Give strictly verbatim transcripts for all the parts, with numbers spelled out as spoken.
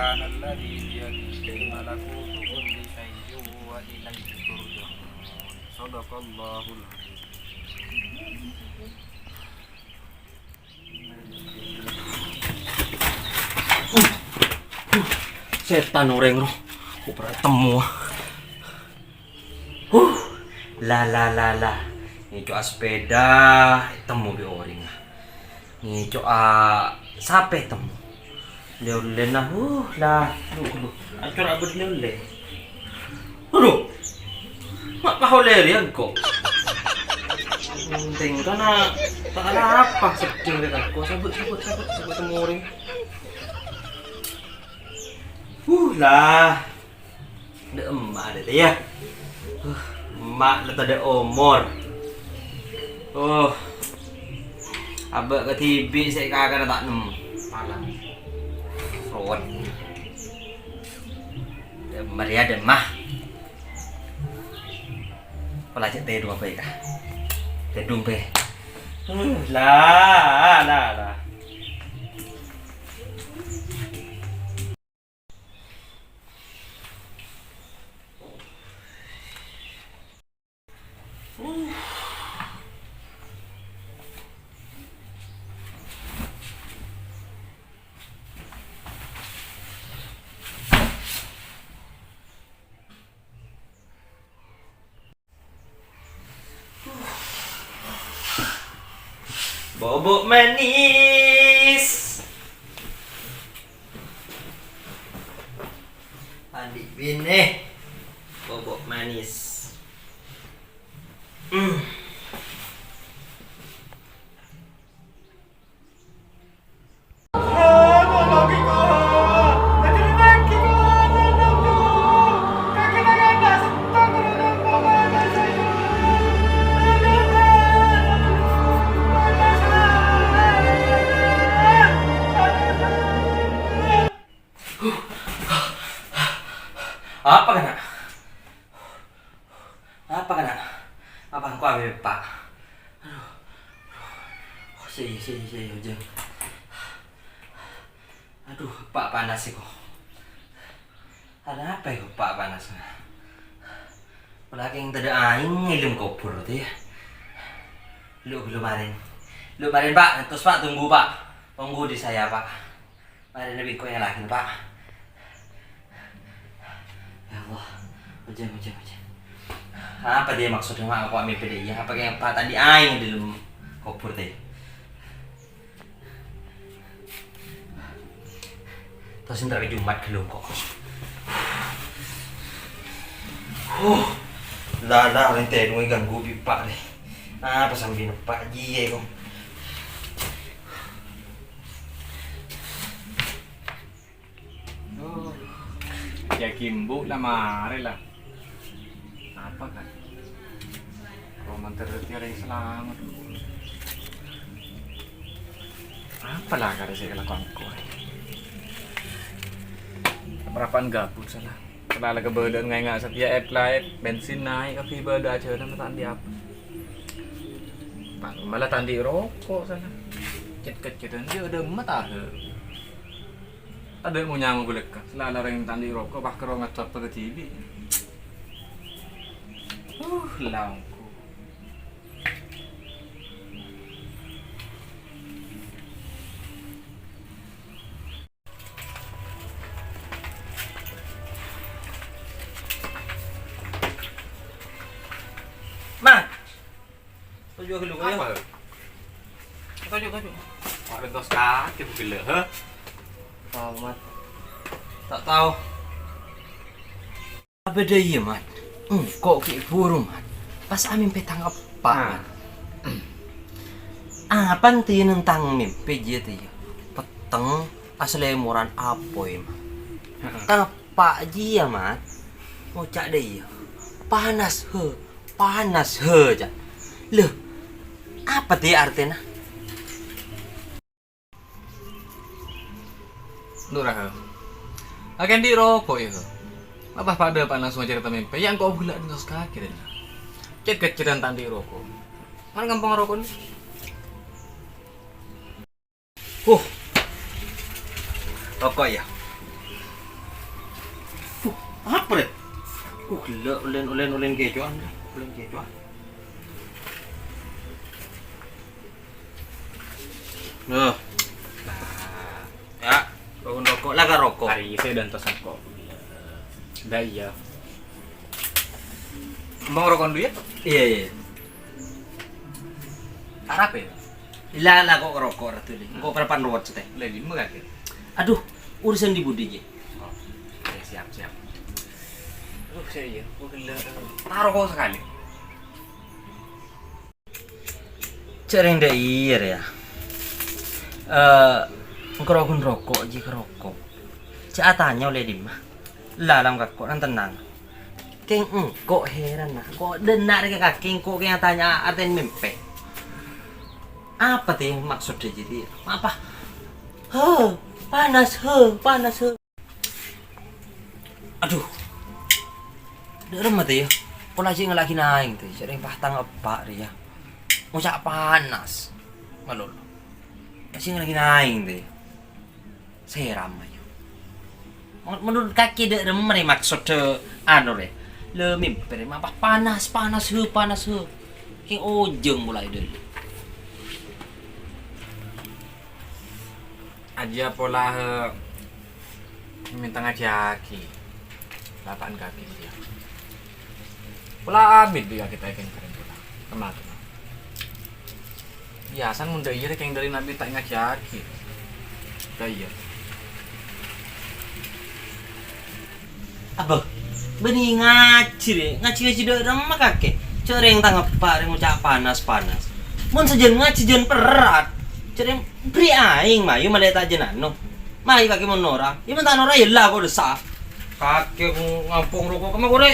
Subhanalladzi biyadihi malakutu kulli syai'in wa ilaihi turja'un. Shadaqallahul adzim. Sètan orèng rowa. Kok pernah temmo? Huh. La, la, la, la. Ngèco'a sepèda, temmo bi' orèng. Ngèco'a sapè, temmo. Lè-ollèna, huh, la. Duh, duh. Acora' abâ' lè-ollè. Aduh. Ma' paholè rèya engko'. Penting kana ta' arapa seddheng rèya engko'. Sabâ', sabâ', sabâ', sabâ' temmo orèng. Huh, la. Dâ' emma' dâ' iyâ. Huh, emma' la tadâ' omor. Oh. Abâ' kadhibi' sè kakana ta' nemmo. Palang. Sowet. Dâ' emma' rèya, dâ' emma'. Pola cè' tèdung apa ya, Kak? Tèdung, bhâi. Huh, la, la, la. Bobok manis. Andi' binè. Bobok manis. Hmm. Apa kana'? Apa kana'? Apa engko' amèp, Pa'? Aduh. Aduh. Oh, sè, sè, sè, ojhâng. Aduh, Pa', panas sè ko'. Ada apa ya, Pa', panas? Polana tadâ' aèng è dâlem kobhur, tè, ya. Lu, lu marèn. Lu marèn, Pa'. Ngantos, Pa'. Tunggu, Pa'. Tunggu di saya, Pa'. Marèna bi' engko' èyala'aghi, Pa'. Ya Allah. Ojhâng, ojhâng, ojhâng. Apa dia maksudnya, Ma'? Kok mimpi dia? Apa kayak Pa' tadi aèng di dalam kubur tadi? Terus entar ke Jumat dulu kok. Huh. Lah, lah, rèng tèdung ganggu bi' Pa' deh. Apa sambi neppa' jiya kok. Oh, ya Kimbu lah, mari lah. Apa kan? Roman terus dia yang selamat. Apalah kada sih kelakuan kau? Perapaan gabut sana. Kena lagi badan ngai nggak setia et laet bensin naik tapi badan aja nama tadi apa? Malah tadi rokok sana. Cet-kecetan dia udah emet ah. Tadâ' mon nyamana bulâ ka, sè la-, larèng ta' andi' roko', pas karo ngadhep ka dhibi'. Uh, laongku. Ma! Toju' ghâllu, apa? Toju', toju'. Kok lentos kaki bu ghellâ', ha? Tao, Mat. Ta' tao. Apa dâ' iyâ, Mat? Engko' ghi' buru, Mat. Pas amèmpè tang eppa', Mat. Apa ntè nentang mèmpè jiyâ tè iyâ? Petteng, asalèmoran apoy, Mat. Heeh. Tang eppa' jiyâ, Mat. Ngoca' dâ' iyâ. Panas, he. Panas, he, ca'. Lho, apa tè artèna? Lurah, he. Akèndi roko', ya, he. Apa padâ pa' langsung carèta mèmpè? Ya, engko' bulâ ngentos kakè, dâ'. Cet-kecetan ta' andi' roko'. Mana ngampong roko' ni? Huh. Roko' ya. Apa, Rè? Uh, ghellâ' ulèn, ulèn, ulèn kèco'an, Rè. Ulèn kèco'an. Loh. Nah. Ya, bangun roko'. Lah, ka' roko'. Arè sè dântos roko'. Dah, iyâ. Embang roko' dulu, ya? Iyâ, iyâ. Arapa, ya? Lah, lah, kok roko', Ratu, ini? Engko' parappa'na ruwet, sètè. Lah, dimma kakè? Aduh, urusan di budi, Ji. Oh, ya, siap, siap. Aduh, saya iya. Gua ghellâ', eh, taruh kok sekali. Cè' rèng dâ' iyâ rèya. Eh, engko' rogun roko', Ji, ka' roko'. Cè' atanya ollè dimma. La, la, kakè, nang tennang. Kèng engko' hèran, na. Kok dâ' enna' rè kakè engko' kèng atanya atèn mèmpè. Apa tè maksodda jârèya? Apa? He, panas, he, panas, he. Adhu. Dâ' remma tè, yâ. Pola jhâ' ngala' ghi' naèng tè. Jhâ' rèng patang eppa' rèya. Ngoca' panas. Malolo. Jhâ' ngala' ghi' naèng tè. Sèram, ayo. Menurut kakè dâ' remma rè maksodda anu rè. La mèmpè rè, apa panas, panas, he, panas, he. Kèng ojhâng pola è dâlem. Ajâ pola, he, mènta ngajhiyâghi. Lapa'an kakè iyâ. Pola abit bi' kakè taèkèn karèn pola. Kemma-kemma. Biyasana mon dâ' iyâ rè kèng dâri nabi ta' ngajhiyâghi. Dâ' iyâ. Abâ, bânnè ngajhi rè, ngajhi-ngajhi dâ' remma kakè. Jhâ' rèng tang eppa' rè ngoca' panas-panas. Mon sajân ngajhi jân perrat. Jhâ' rèng bherri' aèng mayu malè ta' jân anu. Mayu kakè mon nora. Yâ mon ta' nora yâ la kok dessa. Kakè ngampong roko' kemma korè.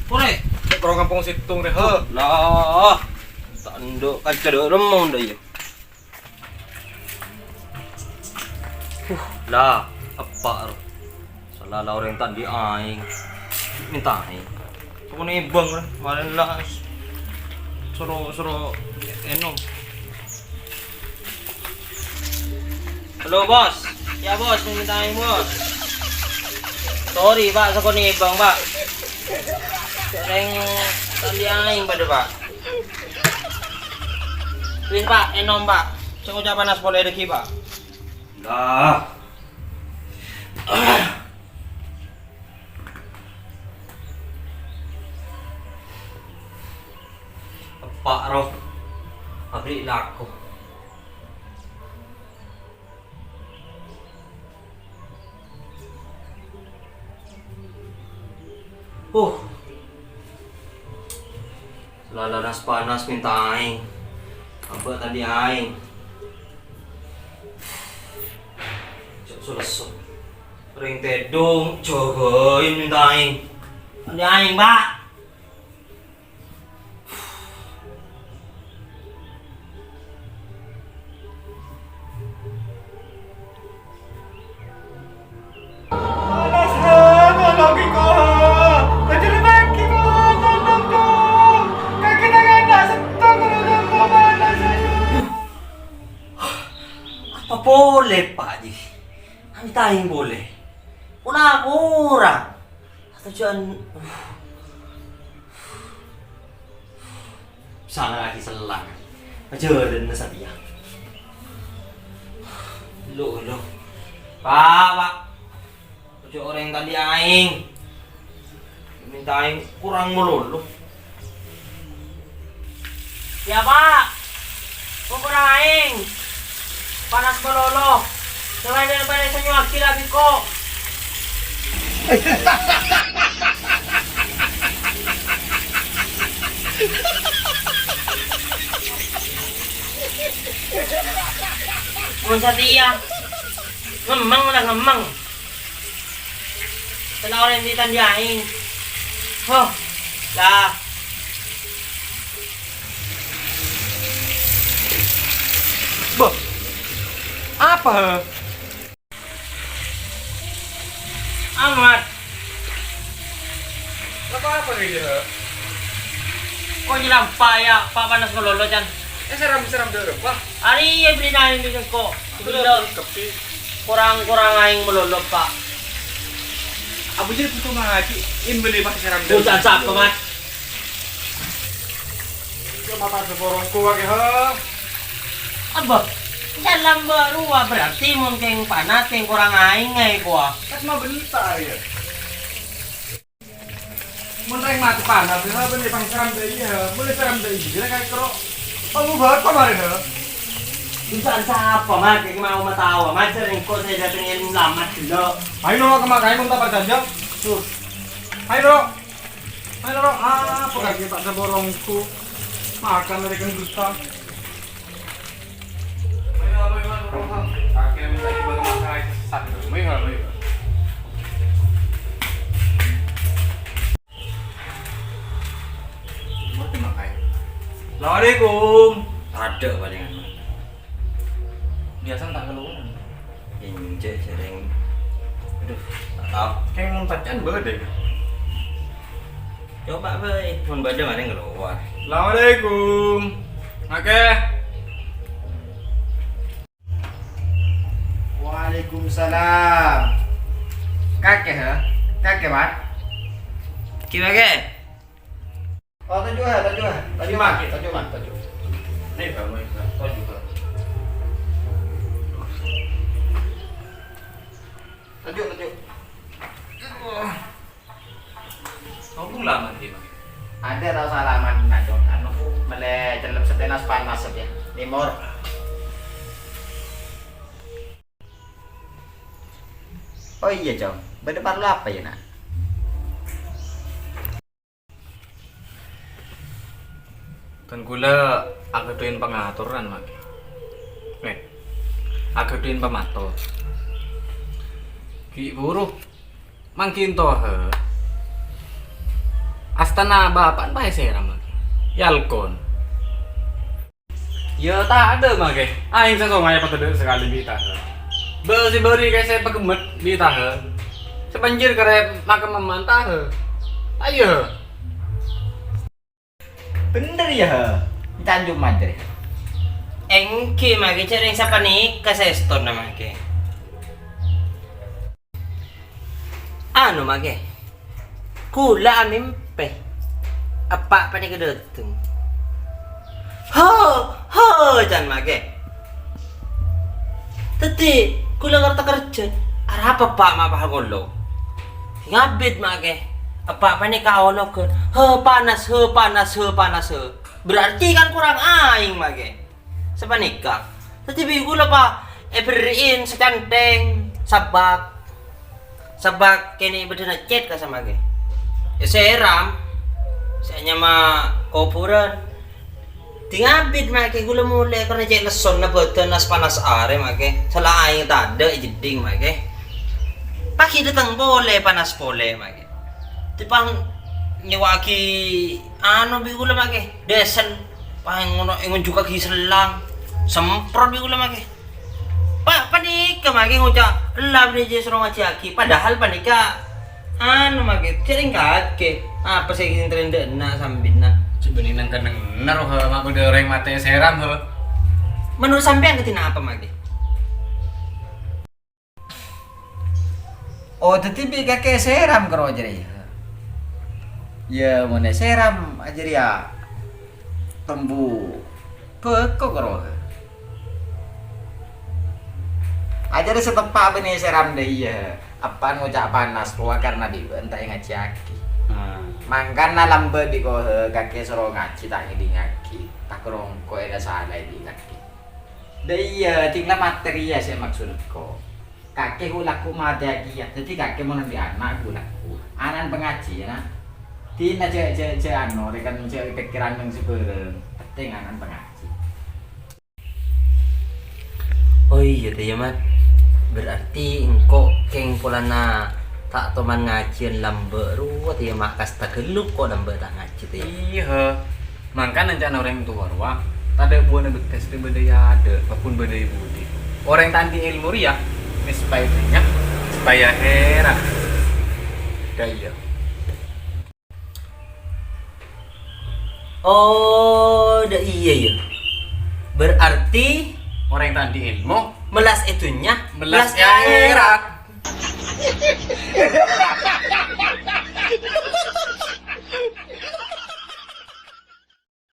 Korè. Karo ngampong sèttong rè, he. Lah. Ta' endâ' kanca dâ' remma mon dâ' iyâ. Uh, la, eppa' ro. Sala la orèng ta' andi' aèng. Mènta aèng. Soko nèbâng ro. Marèn la. Soro, soro ènom. Halo, Bos. Ya, Bos, mènta aèng, Bos. Sorry, Pak, soko nèbâng, Pak. Orèng ta' andi' aèng padâ, Pak. Wis, Pak, ènom, Pak. Sè ngoca' panas polè dhâggi', Pak. Lah. Eppa' ro. Abri' lako. Uh. Lalanas panas mènta aèng. Abâ' ta' andi' aèng. Cok selesso. Rèng tèdung, jâgâin mènta aèng. Ta' andi' aèng, Pak. Apa polè, Pak, Ji? Ampon polè. Pon-aporang. Atajân. Sala lagi selang. Ajârânna satèya. Lo, lo. Pak, Pak. Ojo orèng ta' andi' aèng. Mènta aèng korang malolo. Ya, Pak. Kok korang aèng? Panas malolo. Selain daripada senyum akhir habis kok. Mon satèya. Ngemmeng lah ngemmeng. Kèng orèng ta' andi' aèng. Huh. Lah. Bâh. Apa? Amat. Apa-apa gitu, ha? Kok nyelampa ya, Pak, panas malolo, Can? Eh, seram-seram dulu, Pak. Arèya bâri' naèng bisa kok. Aku udah kepi. Korang-korang aèng malolo, Pak. Abu Jahal butuh ngaji, imbali pas seram. Bocah sapa, Mat? Yo, mata seporong kuwa, ha? Abah, dalam baru, wah, berarti mungkin panas, yang kurang aing, eh, kuah. Kan mau bentar, ya. Mun rèng matè panas, ha, bânnè pangkaran dâ' iyâ, ha. Mulai karam dâ' iyâ, kèra-kèra. Allahu Akbar, ha. Bâcaan sapa, Mat? Kèng mau matawa, Mat, sè rèng ko' sè dâteng èlmo lamat ghellâ'. Ayo, no, kemakae mun ta' parcajâ. Tuh. Ayo, Bro. Ayo, Bro. Apa kaki tak ada borongku? Makan dari kan dusta. Assalamualaikum. Tadâ' palèngan. Biasa tak keluar. Enjâ' jârèng. Aduh, tak tao. Kèng mon bâcaan bâdâ. Coba bâi, mon bâdâ marèng kalowar. Assalamualaikum. Oke. Waalaikumsalam. Kakè, ha? Kakè, Mat? Gimana, Kè? Oh, tujuh, ha, tujuh, ha. Tujuh, Mat. Tujuh, Mat, tujuh. Ini, Bang, ini, Bang. Tujuh, Bang. Tujuh, tujuh. Ngomong lama nih, Bang. Ada tau salaman, nah, Cong. Anu, mele celep setenas panas, ya. Timur. Oh iya, Cong. Bâdâ parlo apa, ya, Nak? Kan kaulâ aghâdhuwân pangatoran, Mak. Eh, aghâdhuwân pamator. Ghi' buru mangkèn towa. Astana bapa'na paèsèra, Mak. Yalkon. Yâ, tadâ', Mak. Aèng sasongay padâ' sakalè bi' taha. Bâ' sè bâri' kèsè pagemmet bi' taha. Sè panjir karè makemmemman taha. Ayo. Bhender, yâ, ha? Can Jumat, jârèya. Èngghi, Mak, jârèya sapanèka sèstona, Mak. Anu, Mak. Kaulâ amèmpè. Eppa' panèka dâteng. Ho, ho, can, Mak. Dhâddhi, kaulâ ngarta kerjhâ. Arapa, Pa', ma' pa' ngolo? Ngabit, Mak. Eppa' panèka ologghân. He, panas, he, panas, he, panas, he. Berarti kan kurang aèng, Mak. Sapanèka. Dhâddhi, bi' kaulâ, Pa', èberri'in sacanthèng, sabâk. Sabâk kènè' bâdâna cèt ka samangkèn. Èsèram. Sè nyama kobhurân. Ding abit, Mak, kaulâ molè karna cè' lessonna bâdân nas-panas arè, Mak. Sala aèng tadâ' è jeddhing, Mak. Paghi' dâteng polè, panas polè, Mak. Dipang nyèwa'aghi anu bi' kaulâ, Mak. Desen. Pang ngono, ngonjhukkaghi sellang. Semprot bi' kaulâ, Mak. Pa-, panèka mangkèn ngoca', "Ella bânnè jâ' soro ngajhiyaghi," padahal panèka, anu, mangkèn, jhâ' rèng kakè. Apa sè èntarèn dâ' enna' sambina? Jhâ' bânnè neng-kennengnga roh, ma' bâdâ orèng matè sèram, he. Menurut sampèyan kadhi napa, mangkèn? Oh, dhâddhi bi' kakè sèram karo jârèya. Yâ, mon èsèram jârèya. Tembu bâko karo. Ajârâ sè teppa' bânnè sèram dâ' iyâ, eppa'na ngoca' panas kowa karna bi' bâ'na ta' èngajhiyaghi. Hmm. Mangkana lambâ' bi' kowa kakè soro ngajhi ta' ngèdingngaghi, ta' karo engko' èra salaè bi' kakè. Dâ' iyâ, dhing la matè rèya sè maksodko. Kakè hu-, lagghu matèyaghi, yâ. Dhâddhi kakè mon andi' ana' hu-, lagghu. Ana'na pangajhi, yâ, Na'. Dhina jhâ', jhâ', jhâ' anu, rè kan jhâ' pèkkèran neng sabârâng. Pentèng ana'na pangajhi. Oh iyâ, tè, yâ, Mat. Berarti engko' kèng polana ta' toman ngajhiyân lambâ' rowa, tè, yâ, Mat, kasta ghâllu ko' lambâ' ta' ngajhi, tè, yâ. Iyâ, he. Mangkana enca'na orèng towa rowa, tadâ' buwâna bettès rè bâdâ è adâ', pabun bâdâ è budi. Orèng ta' andi' èlmo rèya, mè' supaya bânnya', supaya hèran. Dâ' iyâ. Oh, dâ' iyâ, yâ. Berarti orèng ta' andi' èlmo, mellas è dhunnya, mellas mellas è è akhèrat. Akhèrat.